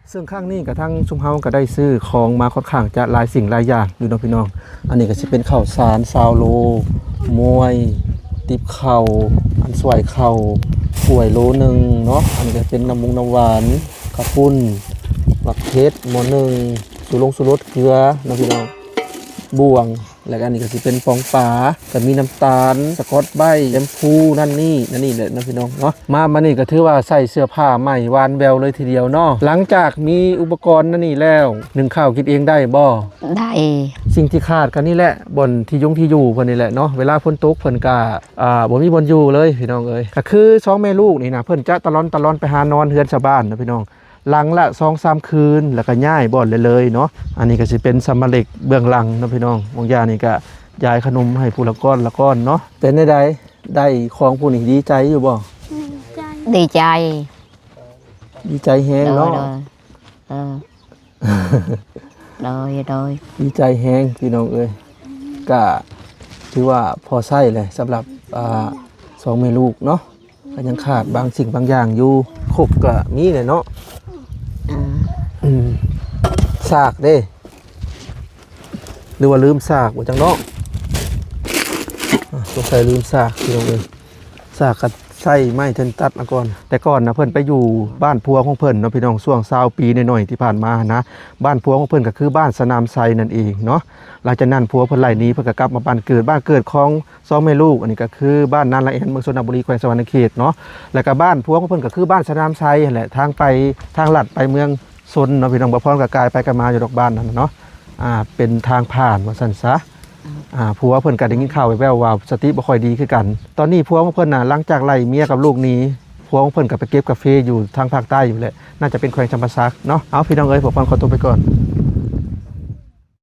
ເຊິ່ງຄັ້ງນີ້ກະທັງຊຸມເຮົາກະໄດ້ຊື້ຂອງມາຄ່ອນຂ້າງຈະຫຼາຍສິ່ງຫຼາຍຢ່າງຢູ່ເນາະພີ່ນ້ອງ. ອັນນີ້ກະຊິເປັນເຂົ້າສານຊາວໂລ, ມວຍ, ຕິບເຂົ້າ, ອັນສວາຍເຂົ້າ, ຖ້ວຍໂລໜຶ່ງເນາະ. ອັນນີ້ກະເປັນນ້ຳມຸງນ້ຳຫວານ, ເຂົ້າປຸ້ນ, ໝາກເຜັດ ໝໍ້ໜຶ່ງ, ຊູລົງຊູລົດ, ເກືອເນາະພີ່ນ້ອງ, ບ່ວງ ແລະ ອັນນີ້ກະຊິເປັນປ່ອງປາ, ກະມີນ້ຳຕານ, ສະກອດໄບ, ແຊມພູ ນັ້ນນີ້ ນັ້ນນີ້ແຫຼະເນາະພີ່ນ້ອງເນາະ. ມາມື້ນີ້ກະຖືວ່າໃສ່ເສື້ອຜ້າໃໝ່ຫວານແຫວວເລີຍທີດຽວເນາະ. ຫຼັງຈາກມີອຸປະກອນນັ້ນນີ້ແລ້ວ ໜຶ້ງເຂົ້າກິນເອງໄດ້ບໍ່? ໄດ້. ສິ່ງທີ່ຂາດກະນີ້ແຫຼະ ບ່ອນທີ່ຍົງທີ່ຢູ່ເພິ່ນນີ້ແຫຼະເນາະ. ເວລາຝົນຕົກເພິ່ນກະ ອ່າ ບໍ່ມີບ່ອນຢູ່ເລີຍພີ່ນ້ອງເອີຍ. ກະຄືສອງແມ່ລູກນີ້ນະ ເພິ່ນຈະຕະລອນຕະລອນໄປຫານອນເຮືອນຊາວບ້ານນະພີ່ນ້ອງ. ຫຼັງລະສອງສາມຄືນ ແລ້ວກະຍ້າຍບ່ອນເລີຍເນາະ. ອັນນີ້ກະຊິເປັນສຳມະເລັກເບື້ອງຫຼັງເນາະພີ່ນ້ອງ. ບາງຢ່າງນີ້ກະຢາຍຂະໜົມໃຫ້ຜູ້ລະກ້ອນລະກ້ອນເນາະ. ເປັນແນວໃດ ໄດ້ຂອງພວກນີ້ ດີໃຈຢູ່ບໍ່? ດີໃຈ ດີໃຈແຮງເນາະ. ໂດຍ ໂດຍ ເອີ ໂດຍ ໂດຍ ດີໃຈແຮງພີ່ນ້ອງເອີຍ. ກະຖືວ່າພໍໃຊ້ແຫຼະສຳລັບ ອ່າ ສອງແມ່ລູກເນາະ. ກະຍັງຂາດບາງສິ່ງບາງຢ່າງຢູ່. ຄົກກະມີແຫຼະເນາະ. ອືມ ອືມ ສາກເດ້ ຫຼືວ່າລືມສາກບໍ່ຈັກເນາະ. ອ່າ ສົງໄສລືມສາກພີ່ນ້ອງເອີຍ. ສາກກະໃຊ້ໄມ້ເທື່ອນຕັດມາກ່ອນ. ແຕ່ກ່ອນນະເພິ່ນໄປຢູ່ບ້ານຜົວຂອງເພິ່ນເນາະພີ່ນ້ອງ ຊ່ວງຊາວປີໜ້ອຍໆທີ່ຜ່ານມາຫັ້ນນະ. ບ້ານຜົວຂອງເພິ່ນກະຄືບ້ານສະໜາມໄຊນັ້ນເອງເນາະ. ຫຼັງຈາກນັ້ນຜົວເພິ່ນໄລ່ໜີ ເພິ່ນກະກັບມາບ້ານເກີດ. ບ້ານເກີດຂອງສອງແມ່ລູກ ອັນນີ້ກະຄືບ້ານນາລະແອນ ເມືອງຊົນນະບູລີ ແຂວງສະຫວັນນະເຂດເນາະ. ແລ້ວກະບ້ານຜົວຂອງເພິ່ນກະຄືບ້ານສະໜາມໄຊຫັ້ນແຫຼະ ທາງໄປ ທາງລັດໄປເມືອງຊົນເນາະພີ່ນ້ອງ. ບ່າວພອນກະກາຍໄປກາຍມາຢູ່ດອກບ້ານນັ້ນນະເນາະ. ອ່າ ເປັນທາງຜ່ານວ່າຊັ້ນຊະ. ອ່າ ຜົວເພິ່ນກະໄດ້ຍິນຂ່າວແວ່ວໆວ່າສະຕິບໍ່ຄ່ອຍດີຄືກັນ. ຕອນນີ້ຜົວຂອງເພິ່ນນະ ຫຼັງຈາກໄລ່ເມຍກັບລູກໜີ ຜົວຂອງເພິ່ນກະໄປເກັບກາເຟຢູ່ທາງພາກໃຕ້ພຸ້ນແຫຼະ ໜ້າຈະເປັນແຂວງຈຳປາສັກເນາະ. ເອົາ ພີ່ນ້ອງເອີຍ ພວກເຮົາຂໍຕົວໄປກ່ອນ.